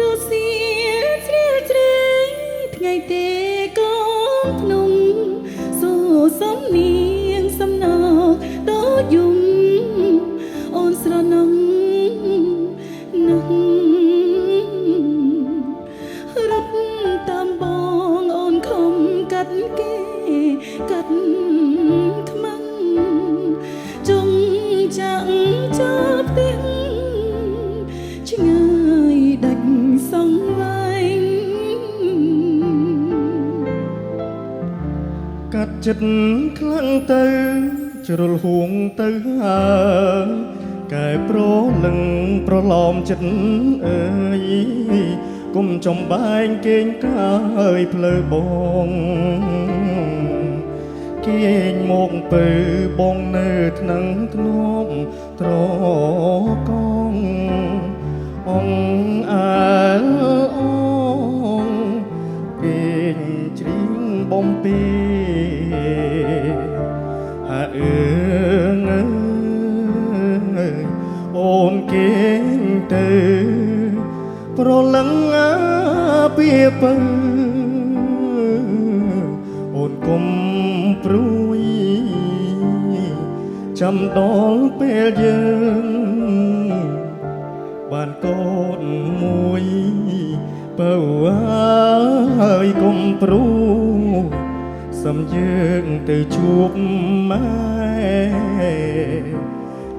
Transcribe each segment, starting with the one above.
រសៀលជ្រៀលជ្រែងថ្ងៃទេកងភ្នំសូសំនាងសំណោកតូចយំអូនស្រណំណាស់រត់តាមបងអូនខំកាត់គេកាត់ខ្មាំងចុងចាំងចោលផ្ទះឆ្ងាយដាច់សង្វែង កាត់ចិត្តខ្លាំងទៅជ្រុលហួងទៅហើយកែប្រលឹងប្រឡំចិត្តអើយគុំចំបែងគេងកាយផ្លូវបងគេងមកពើបងនៅថ្នឹងធ្នមត្រកងអងអើលអងគេងច្រៀងបំពីហាអើងអើយអូនគេងទៅប្រលឹងអាពីពើអូនគុំព្រួយចាំដល់ពេលយើង បានកូនមួយបើហើយកុំព្រួយសំយើងទៅជួបម៉ែ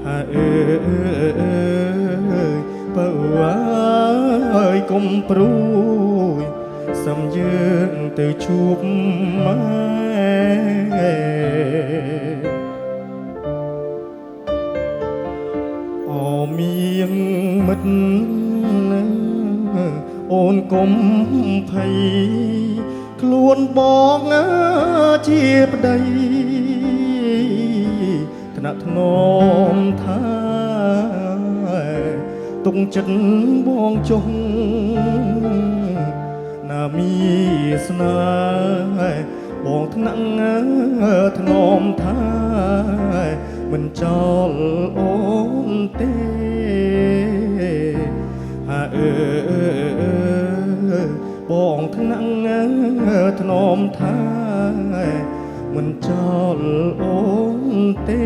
ហើយអើយបើហើយកុំព្រួយសំយើងទៅជួបម៉ែ អមៀងមិត្តអូនកុំភ័យខ្លួនបងជាប្តីថ្នាក់ធ្នមថាទុកចិត្តបងចុះណាមីស្នេហ៍បងថ្នាក់ធ្នមថាមិនចោលអូនទេហាអើយបងថ្នាក់ធ្នមថាមិនចោលអូនទេ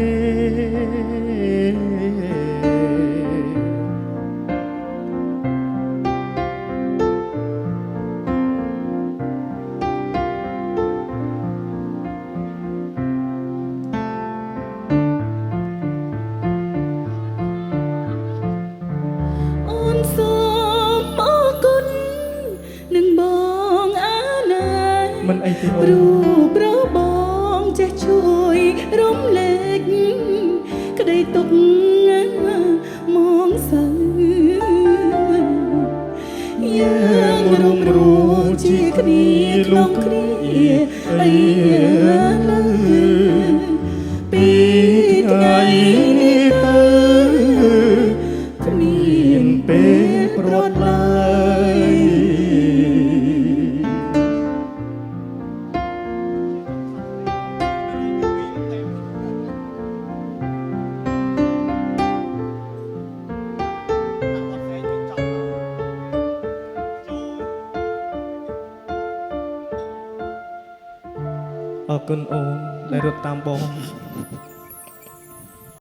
អូនសូមអរគុណនឹងបងអាណាយ មិនអីទេអូ ព្រោ ន ះប្របងចេះជួយរំលែកក្តីទុកមងសៅយើងរួមរួជាគ្នាក្នុងគ្នាអីលើពីថ្ងៃនេះទៅគ្មានពេលព្រាត់ឡើយ អរគុណអូនដែលរត់តាមបង